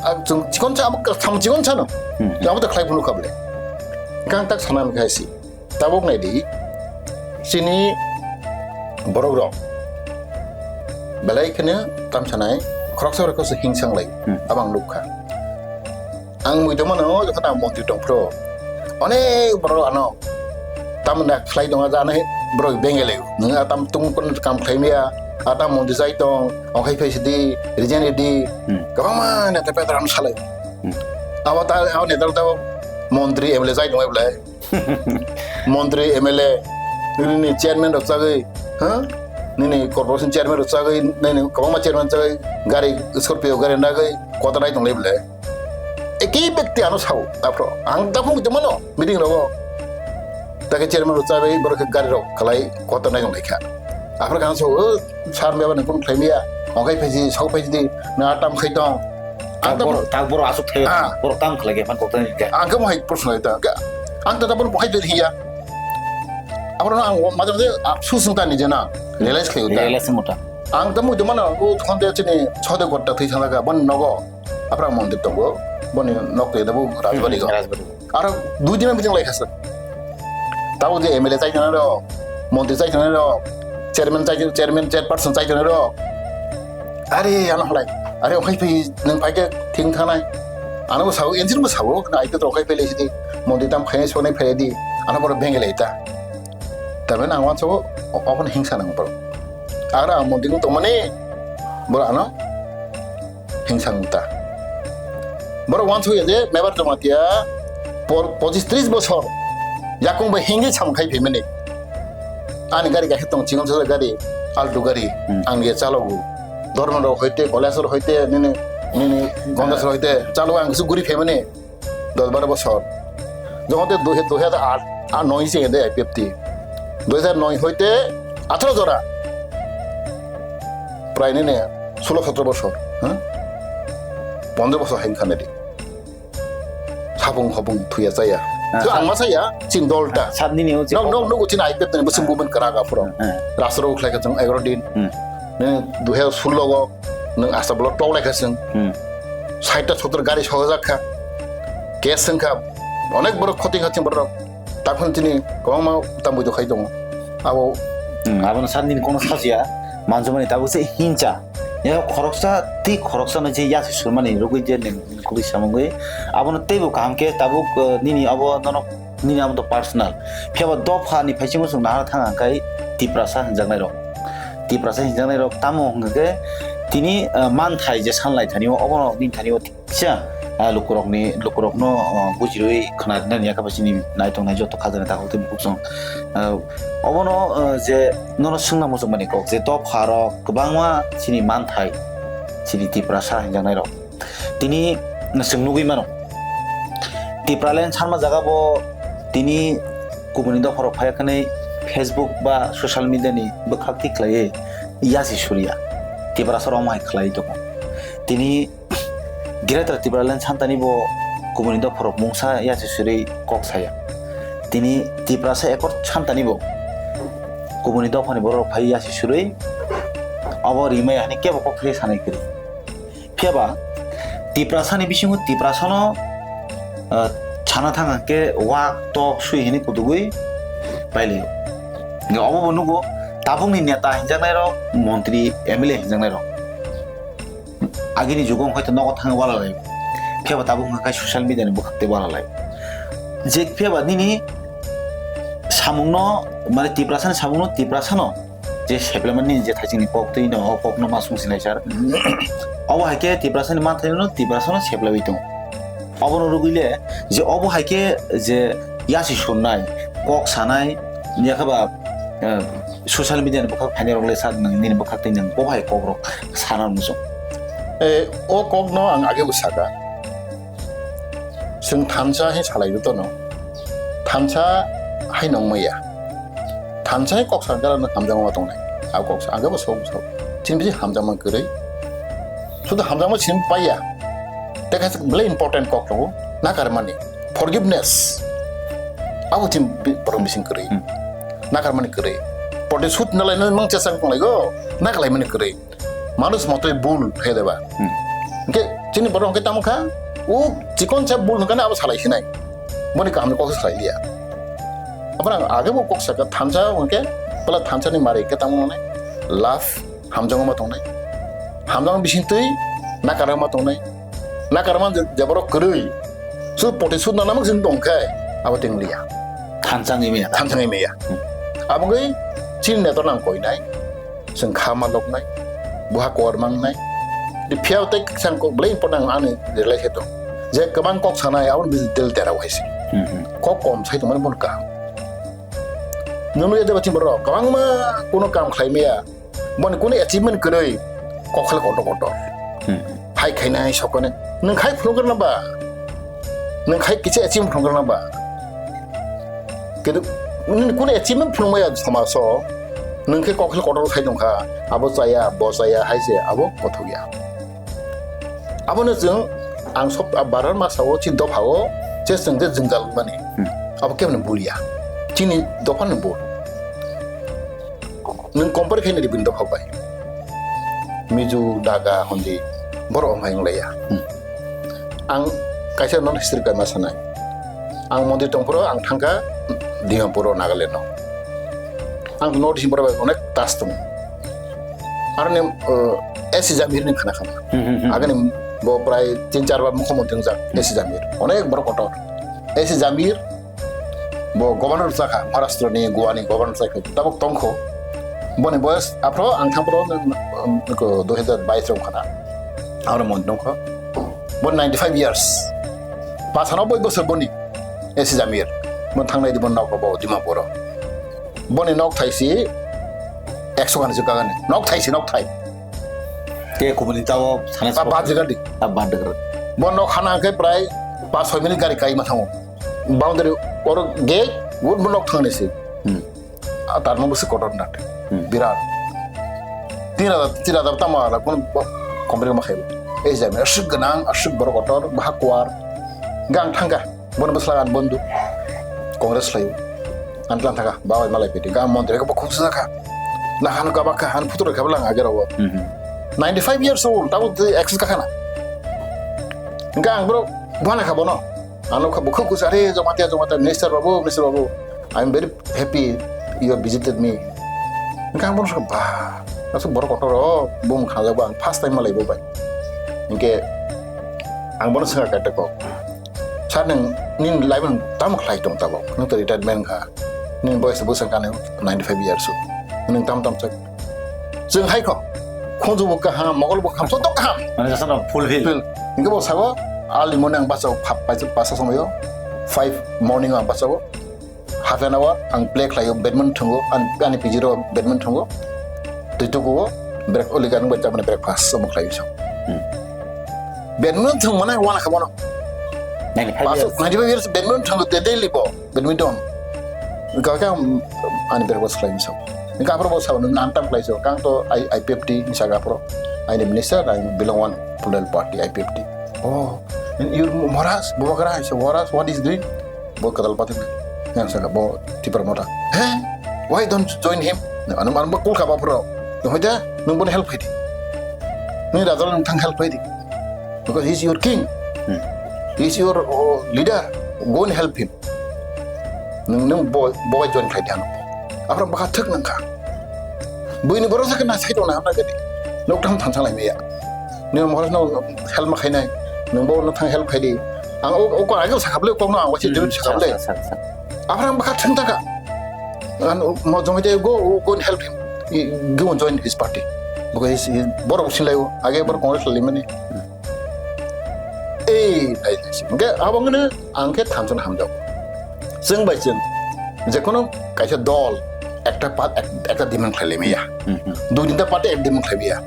Ab chwng chikon cha, abo katham chikon cha no. Hmm. Abo ta khlai phunu kable. Kang tak sana mi khai si. Tabuk nai di. Chini borok rok belai kheno tam sanai khoroksa rok se hingsang lai. Hmm. Abang nukha. Ang mui tongmano, jokhon ang montri tongphro, onek borok ano tamna khlai tongo, jani borok bengele, nung atam tung kun kam khlai maya, atam montri chai tong, okhai phai sidi, resign di, Hmm. kwbangma neta petra ano salai. Hmm. Abo ta, abo neta ta montri M L A chai tong belai. Montri, M L A, nini chairman rok chagwi, ha? Nini corporation chairman rok chagwi, nini kwbangma chairman chagwi, gari, Scorpio gari nagwi, kota nai tonglai bole. Eki bekti ano sao, taphro. Ang taphung tongmano, meeting rogo. Take chairman rok chagwi, borok khe gari rok kalai, kota nai tonglai kha. Aphro kang sao, o, sir meba nang kun khlai maya, okai phaisi, sao phaisi di, na tam khai tong. Ang tak tamo bor-, tak borok aswk thaiwi Ah. Borok tamo khlai khe phan kok thani khe. Ang khe mohai proshno ta. Ang ta tabon mohai deri hiya. Abro ang majar de apsu sung ta ni jena. Realize khlai ta. Realize mo ta. Ang tamo de mana o khonde chini chode gotta thwi thang ka bon nogo. Apra mondir tongo. Boni nok te dabu Rajbari go. Rajbari. Aro dui din meeting lai khasa. Tabo je M L A chai thanai rok, montri chai thanai rok, chairman chai, chairman, chairperson chai thanai rok. Are, ano halai. Are, okhai phi, nang phai khe thing thanai. Ano bo sao, engine bo sao, na ai to okhai phi lai sidi. Montri tam khai so nai phai di. Ano boro bengel ai ta. Tabe nang wan so, o-, okhon hingsa nang boro. Ara montri tongmani, boro ano hingsang ta. Borok wansukya je Mebar Jamatia por-, pochis tris bosor yakung bai hingwi samung khai phaimani. Ani gari kaisa tong, chikon sajak gari, Alto gari, Hmm. ang ye chalogo. Dharmarao hoite, Kailasor hoite, nini, nini Gandachara hoite, chalogo ang kisa guri phaimani. Dos baro bosor. Jokhon te dui, dui hajar aat, aat noi se de I P F T. Dui hajar noi hoite atharo jora. Prai nini solo sotro bosor, ha? Pondro bosor hain khanadi. Sabung hobung thuya chaya. Ah, So, sa- ang ma saya, chin dol ta. Sat nini o je Nok, nok, nok, chin I P F T ni bosong Ah. bubun kara ga phuro. Ah. Rastro ukhlai ka chang egaro din. Hmm. Nini dui hajar solo go, nung asta bolo tok lai ka chang. Hmm. Saita sotor gari sohajak kha. Gas wng kha. Onek borok khoti kha chini borok. Takhun chini kwbangma tambui do khai tongo. Abo Hmm, abono sat nini kono sasia. Manjumani tabuk se hincha. Ya khoroksa tei khoroksa no je yasi surmani rugui je ning kuli samungui. Abono teibo kaham khe tabuk, eh, nini abo nono nini abo to personal. Phiya ba dopha ni phaisingo chwng nahar thang khe Tiprasa hinjaknai rok. Tiprasa hinjaknai rok tamo hwnkhe tini, eh, manthai je sanlai thani o obono nini thani o Kisa, ah, lukurokni, lukurokno, ah, bujirwi khwnarwinani yakha bai chini naitongnai joto khajani takhuk tei bukhuk chwng. Ah, obono, ah, je nono swngna muchungmani kok, je dopharok kwbangma chini manthai, chini Tiprasa hinjaknairok. Tini chwng nugwi mano, Tipraland sanma jaga bo tini kubuni dopharok phaiya khwnwi Facebook ba social media ni bwkhak tik khlaiwi yasi surya. Tiprasa rok omo hai khlai tongo. Tini Greater Tipraland santani bo kubuni dopharok mungsa yasi surwi kok saya. Tini Tiprasa ekor santani bo kubuni dophani borok phai yasi surwi abo rimaya hinwi kebo kok khe sanai kwrwi. Phiya ba Tiprasani bisingo Tiprasano, ah, sana thang hwnkhe wak tok sui hinwi kudugwi pailio. Obo bo nugo tabukni neta hinjaknairok, montri, M L A hinjaknairok. Agini jugo wngkha nogo thangwi wala lai. Phiya ba tabuk wngkha social media ni bwkhak tei wala lai. Je phiya ba nini samungno, mane Tiprasani samungno Tiprasano je seplaimani je thaisingni kok twi no, o kokno ma sung sinai sar. Obo hai khe Tiprasani manthaino Tiprasano seplaiwi tongo. Obono rwgwi le je obo hai khe je yasi surnai, kok sanai, yakhe ba, eh, social media ni bwkhak phainai rok le sa nang nini bwkhak tei nang bo hai kok rok sana muchung. Eh, o kok no ang age bo saka. Chwng thansa hai salai tono. Thansa hai nong maya. Thansa hai kok sakjala no hamjakma tongnai. A kok sa age bo sok sok. Chini bisi hamjakma kwrwi. Sudu hamjakma chini paya. Tei kaisa belai important kok tongo. Nakarmani. Forgiveness. Abo chini bi-, borok bising kwrwi. Hmm. Nakarmani kwrwi. Protesut nalai no mang chesang tonglai go. Nakalaimani kwrwi. Manus motoi bul he deba. Hmm. Hingke chini borok hingke tamo kha, o chikon sa bul hingkhe abo salai sinai. Boni kaham ni kok salai liya. Aboni ang age bo kok saka thansa hingke pala thansa ni mari ke tamo nai. Love hamjang ma tongnai. Hamjang bising twi nakar ma tongnai. Nakar ma je borok kwrwi. Su poti su nana mak jin tong khe abo ting liya. Thansa ngi miya. Thansa ngi miya. Hmm. Abo ngi chini neto nang koi nai. Chwng kha ma loknai, buha kor mangnai. Di phiya tei sang kok belai important ani relai khe tong. Je kwbang kok sanai, aboni bisi del dera hai se. Hmm, hmm. Kok kom sai tongmani bon kaham. Nunu ya deba chimbo rok, kwbangma kuno kam khlai maya. Boni kuno achievement kwrwi, kok khle kotor kotor. Hmm. Hai khainai sokone. Nwng khai phunukgwrwna ba? Nwng khai kisa achievement phunukgwrwna ba? Kintu nwng kuno achievement phunukmaya somajo, nwng khe kokhle kotor khai tongkha, abo chaya, bo chaya, hai se abo kothok ya. Abono chwng ang sob, a, barar masa o chini dopha o je chwng je jwngjal wngmani, hmm, abo keboni bul ya. Chini dopha ni bul. Nwng compare khaina di bini dopha bai. Mizu, Naga, Hondi, borok wng hai wng lai ya. Hmm. Ang kaisa non history kaima sanai. Ang mondir tongphuru ang thangkha Dimapur o Nagaland o. Ang North East borok bai onek tas tongo. Aroni, uh, S C Jamir ni khana khana. Hmm, hmm, hmm. Agini bo prai tin char bar mukhyamantri wngjak, hmm, S C Jamir. Onek borok kotor. S C Jamir, bo governor chakha, Maharashtra ni, Goa ni governor chakha, tabuk tongkho. Boni boyes aphro ang thangphro, um, ko dui hazar bais rok khana. Aro mon tongkho. Bo ninety five years. Pasanoboi bosor boni. S C Jamir. Bo thangnai di bo nok bo Dimapur o. Boni nok thaisi ekso gani jwk gani. Nok thaisi, nok thai. Te kubuni tao sana ta bad jwk di. Ta bad jwk. Bo nok hana khe prai pas soi minute gari kai ma thango. Boundary oro gate, wood block thangni se. Hmm. A tarno bwswk kotor na. Hmm. Birat. Tin hazar, tin hazar tamo ala kun company ma khayo. Ei jami aswk gwnang, aswk borok kotor, baha kuar. Gang thangka, bono bwsla gan bondu. Congress khlayo. An tlan thangka, babai malai piti. Gang montri ko bokhu saka. Na hanu ka bakha, han phutur ka blang agero. Hmm. Ninety five years old, tabo access ka khana. Gang bro, bana ka bono. Ano kha bukha kusa, "Are, Jamatia, Jamatia, Minister babu, Minister babu, I am very happy you have visited me." Hingke ang bono sakha, "Ba, aswk borok kotor o, bung khanajak ba, ang first time malai bo bai." Hingke ang bono sakha kaita kok, "Sir, nini life tamo khlai tong tabok? Nung to retirement kha, nini boyes bwswk kani ninety five years o, nung tam tam sak?" Chwng hai kho, khunju bo kaham, mogol bo kaham, joto kaham. Mane jasano fulfill. Fulfill. Hingke bo sago, early morning ang bacha o, pha-, paisa, paisa somoyo, five morning o ang bacha o, half an hour ang play khlaio, badminton thwngo, an-, ani P G ro badminton thwngo, twi tukuo, break, oli gan bai tamani breakfast omo khlaio sa. Badminton thwng mano wana kha bono. Ninety five years. Ninety five years badminton thwng de daily bo badminton. Ga ga ani berbo slai so. Ga pro bo sa nang antam klai so. Kang to I IPFT ni saga pro. I am minister, I belong one political party IPFT. Oh, your Maharaj, Bubagra, I say, Maharaj, what is doing? Bo kadal pati yang saka bo Tipra Motha. He? Why don't you join him? Anu anu kul khaba pro. Hoida nung bon help khaidi. Nung raja nung thang help khaidi. Because he is your king. He is your, oh, leader. Go and help him. Nung nung bo bo join khaidi ano. Afra baka thak nang kha. Buini borok sakhe na sai tong na hamna gadi. Nok tham tham salai meya. Nini mohor no help ma khainai. Nung bo no thang help khaidi. Ang o o ko agel sakable kok no ang wasi debit sakable. Sa, sa, sa. Afra baka thang taka. An mo jomite go go and help him. Go and join his party. Because he is borok silai o age borok Congress lai mani. Ei, nai, nai, se. Hingke abo wngkhe ang khe thamsano hamjak. Chwng bai chwng, jekono kaisa dol, ekta pa-, ek-, ekta demand khlai lemaya. Dui tinta party ek demand khlai maya.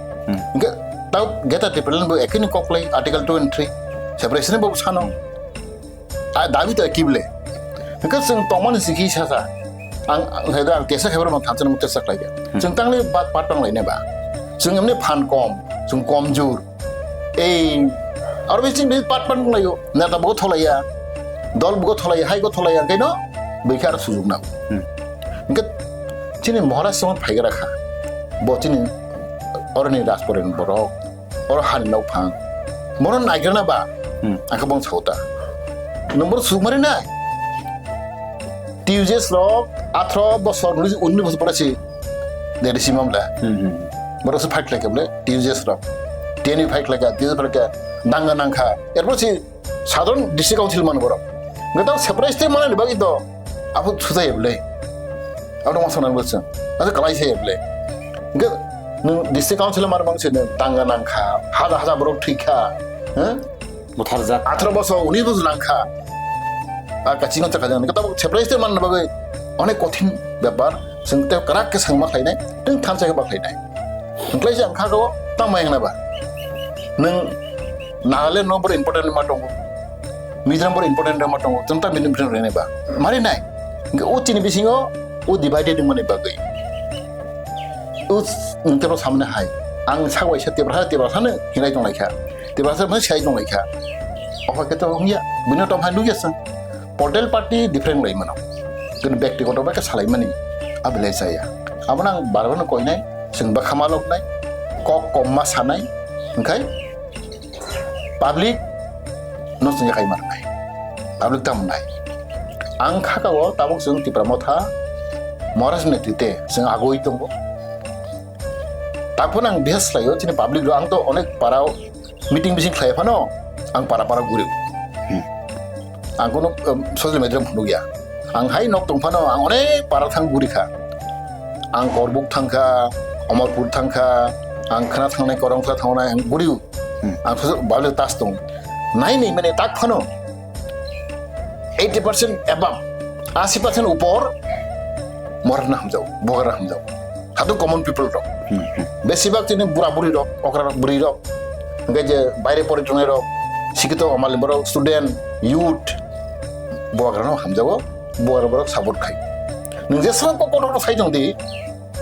Hingke tao geta Tipraland bo ekini kok lai, Article two and three. Separation bo sano. A dabi to ekibole. Hingke chwng tongmani sikhi sasa. Ang, ang, ang tesa khabar man thamsano tesa khlai ya. Chwng tangli bat, bat tang lai ne ba. Chwng emni phan kom, chwng kom jur. Ei, aro bisi bisi pat pat wnglaio. Neta bo tholaiya, dol bo tholaiya, hai bo tholaiya, hingke no bwkha aro sujuk nang. Hingke chini Maharaj songor phaigra kha. Bo chini oroni Rajpore ni borok, oro hani nok phang. Mono naigrana ba, ang khe bong sauta. Number suk mari nai. T U J S rok athro bosor, unis bosor pore si. Deri si mamla. Boro se fight like bole, T U J S rok. T N U fight like, T U J S fight like, danga nangkha. Erpor si sadharon district council man borok. Gata separate state manani bagwi to, apo sujai bole. Abo ma sonani bole. Asa kalai se bole. Ge, nung district council mar bang se danga nangkha. Haja haja borok thikha. He? Butharjak. Athro bosor, unis bosor nangkha. A kachingo chakha jani. Kata separate state manna bagwi onek kothin bepar. Chwng tei kwrak khe swngma khlainai, tei thansa khe ba khlainai. Hwnkhlai se ang kha o tamo wngna ba. Nwng Nagaland no boro important ma tongo. Mizoram boro important ma tongo. Chwng ta bini bini rwnai ba. Mari nai. Hwnkhe o chini bisingo o divided wngmani bagwi. O nwng tebo samani hai. Ang sak waisa tebra ha tebra sano hinai tonglaikha. Tebra sa phano sai tonglaikha. Oha khe to wngya. Bini tom hai nukya chwng. Political party different lai mano. Kini bektigoto bai khe salai mani. Abilai chaya. Abono ang bar bar no koinai. Chwng bwkha ma loknai. Kok kom ma sanai. Hwnkhe public no chwng yakai ma rwnai. Public tamo nai. Ang kha ka o tabuk chwng Tipra Motha Maharaj ni netrite chwng agoi tongo. Taphano ang bihas khlaio chini public rok, ang to onek para o meeting bising khlai phano ang para para guri. Ang kono, um, social media phunukya. Ang hai nok tong phano ang onek para thang guri kha. Ang Korbuk thang kha, Omorpur thang kha, ang khna thangnai, Korongsa thangnai, ang guri. Ang social media tas tong. Nai ni mane tak phano eighty percent above, asi percent upor Maharaj na hamjao, Bubagra hamjao. Hadu common people rok. Besibak chini bura buri rok, okra rok, buri rok. Hingke je baire pori tongnai rok, sikito amali borok, student, youth, Bubagra no hamjao, Bubagra borok support khai. Nwng je srang kok kotor sai tong di,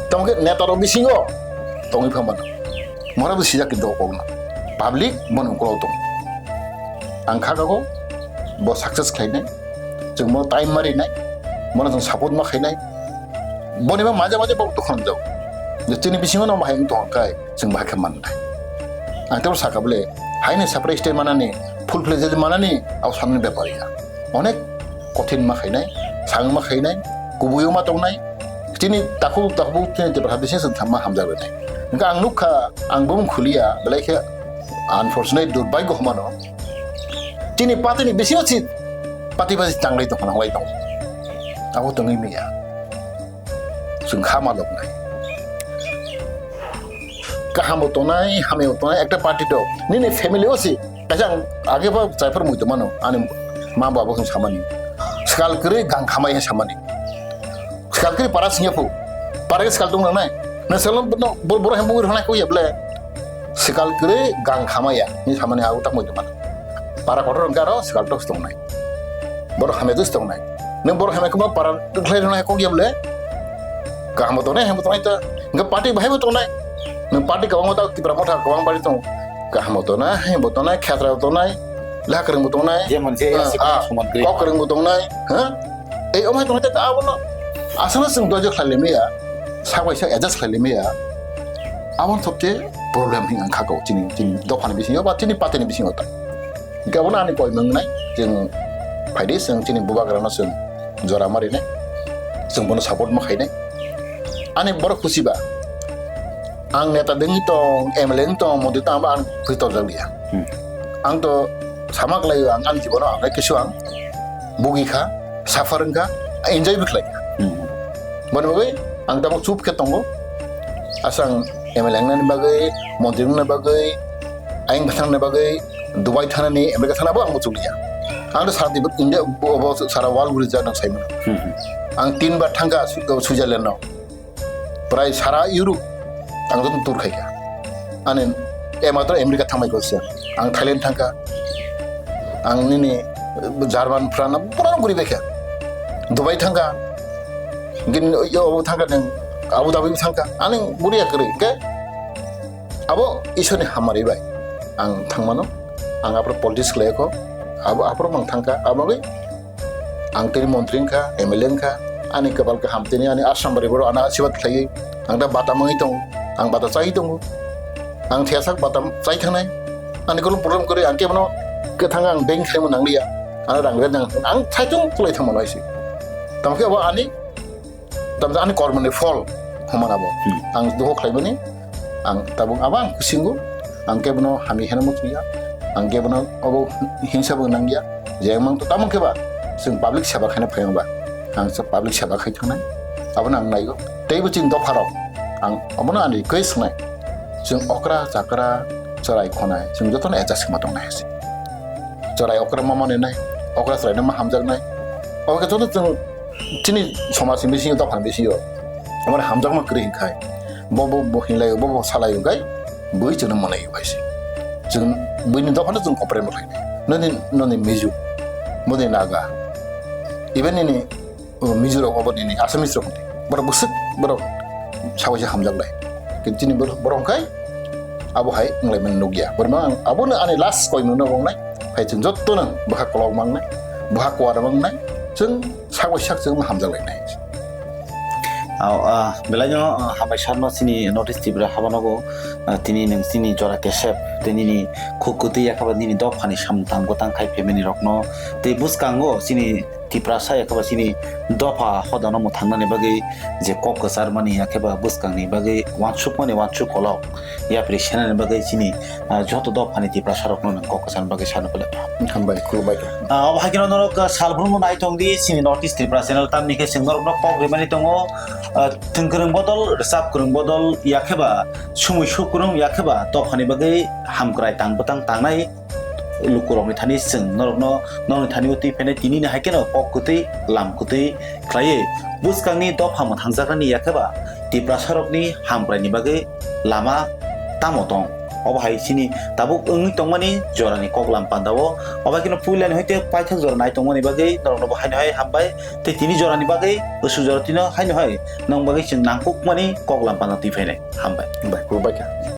tamo khe neta rok bisingo tongwi pha mano. Mora bo sijak kintu okok no. Public bono ukolog tong. Ang kha kago, bo success khlainai, chwng bono time ma rinai, bono chwng support ma khainai. Boni ma maja maja bok tokhan jao. Je chini bisingo no bahai wng tong kai, chwng bahai khe man nai. Ang tebo saka bole, haino separate state manani, full fledged manani, abo sanani bepar ya. Onek kothin ma khainai, sang ma khainai, kubui ma tongnai. Chini takhuk takhuk chini Tiprasa bisingo chwng thamma hamjak rwnai. Hingke ang nukha, ang bumung khuliya, belai khe unfortunate, durbhagyo hwnmano. Chini party ni bisingo si party bai tanglai tongkha, nanglai tongo. Abo tongwi manya. Chwng kha ma loknai. Kaham bo tongnai, hamya bo tongnai, ekta party to. Nini family o si, kaisa ang age ba chaiphor mui tongmano, ani ma baba khe samani. Swkal kwrwi gang khamai khe samani. Swkal kwrwi para singya phu. Para khe swkal tong nangnai. Na swkal no bor-, bor-, borok hem bugui rwnai kho ya ble. Swkal kwrwi gang khamaya hinwi samani abo tak muitu mano. Para kotor hwnkhe aro swkal tok tongnai. Borok hamya dos tongnai. Nwng borok hamya kwma para khlai rwnai kok ya bole? Kaham bo tongnai, hem bo tongnai ta. Hwnkhe party bahai bo tongnai. Nwng party kwbangma ta Tipra Motha kwbang party tongo. Kaham bo tongnai, hem bo tongnai, khatra bo tongnai, lekha kwrwng bo tongnai. Jemon je ya Ah, sikha ah, soman kwrwi. Kok kwrwng bo tongnai, ha? Ei, omai tongnai ta abono asano chwng dojo khlai limaya, sak bai sak adjust khlai limaya. Aboni thopte problem hinwi ang kha kok chini, chini dophani bisingo ba chini party ni bisingo ta. Hwnkhe abono ani koi mwngnai, chwng phaidi chwng chini bubagrano chwng jora ma rinai, chwng bono support ma khainai. Ani borok khusi ba, ang neta dengwi tong, M L A wng tong, montri tong, abo ang khusi torjak liya. Hmm. Ang to sama kwlaio, ang ani jibono ang kisu ang bugi kha, suffer wng kha, enjoy bo khlai kha. Hmm. Boni bagwi ang tabuk chup khe tongo. Aswk ang M L A wngnani bagwi, montri wngnani bagwi, ayang bwtharnani bagwi, Dubai thanani, America thana bo ang muchukliya. Ang to sara India, bo, bo sara world guri jak nang saimano. Hmm, hmm. Ang tin bar thangkha Swi-, Switzerland no. Prai sara Europe ang joto tour khaikha. Ani, eh, matro America thangbai kho se. Ang Thailand thangkha. Ang nini, eh, German, France, pura guri baikha. Dubai thangkha. Gin, yo, thangkha nang Abu Dhabi thangkha. Ani guri ya kri, ke? Abo Iswrni hamari bai ang thangmano, ang aphuru politics khlaikho, abo aphuru ang thangkha, abo bagwi ang tini montri wngkha, M L A wngkha, ani kwpal kaham tini ani Assam bari borok ano asirbad khlaiwi ang da bata mangwi tongo, ang bata chaiwi tongo, ang thesak bata chai thangnai, ani kolom problem kwrwi ang kebono kwthang ang bank khlaima nangliya, ano rang rwna ang saichung kwlai thangmano aisi, tamo khe abo ani Tamsa ani kormoni phol hwnmano abo. Hmm. Ang duho khlaimani, ang tabuk abo ang kusingo, ang kebono hamya hwnwi muchungya, ang kebono obo hingsa bo nangya, je mang to tamo khe ba, chwng public seba khaina phai ba, ang sa public seba khai thangnai, abono ang naigo. Teibo chini dopharok, ang abono ani request khnai, chwng okra chakra chwrai khonai, chwng jotono adjust khma tongnai hai se. Chwrai okra ma maninai, okra chwraino ma hamjaknai, obo khe joto chwng Chini somajni bisingo, dophani bisingo, amar hamjakma kwrwi hinkhai, bo, bo, bo hinlai, bo, bo salai hinkhai, bui chwngno mwnai bai se. Chwng buini dophano chwng complain bo khlainai. Nini, nini Mizo, boni Naga, even nini, uh, Mizo rok, obo nini Assamese rok, borok bwswk, borok sabaisa hamjaknai. Kintu chini borok, borok hinkhai, Abo hai wnglaimani nukya. Borima ang abono ani last koimungno wngnai. Hai chwng jottono bwkha kolok mangnai, bwkha kuar mangnai. Chwng sak bai sak chwng hamjak lainai. Aw, ah, belaino, ah, hambai sarno chini North East Tripura habanogo, ah, tini nwng chini jora kesep, tei nini khuk kwtwi yakhaba nini dophani samung tang gotang khai family rokno. Tei bwskango chini Tiprasa yakhaba chini dopha hodano mwthangnani bagwi je kok kwcharmani yakhaba bwskangni bagwi uansukmani uansuk kolok yapri senani bagwi chini, ah, joto dophani Tiprasa rokno nwng kok kwcharni bagwi sano belai. Hambai, khulumbai kha. Ah, obo hai kheno norok, ah, salbrumno nai tong di chini North East Tripura channel, tamni khe chwng norokno kok rimani tongo, ah, thwngkwrwng bodol, rwchap kwrwng bodol yakheba sumui sukrwng yakheba dophani bagwi hamkrai tang bwtang tangnai. Lukurokni thani chwng norokno, norokni thani-o twi phainai, tini ni hai kheno kok kwtwi, lam kwtwi khlaiwi bwskangni dopha mwthangjaknani yakheba Tiprasarokni hamkraini bagwi lama tamo tong. Obo hai chini tabuk wngwi tongmani jorani koklam pandao, obo hai kheno puilani hoite paithak jora nai tongmani bagwi norokno bo haino hai hambai, tei tini jorani bagwi usuk jora tino haino hai nong bagwi chwng nangkukmani koklam panda twi phainai. Hambai. Hambai, khulumbai kha.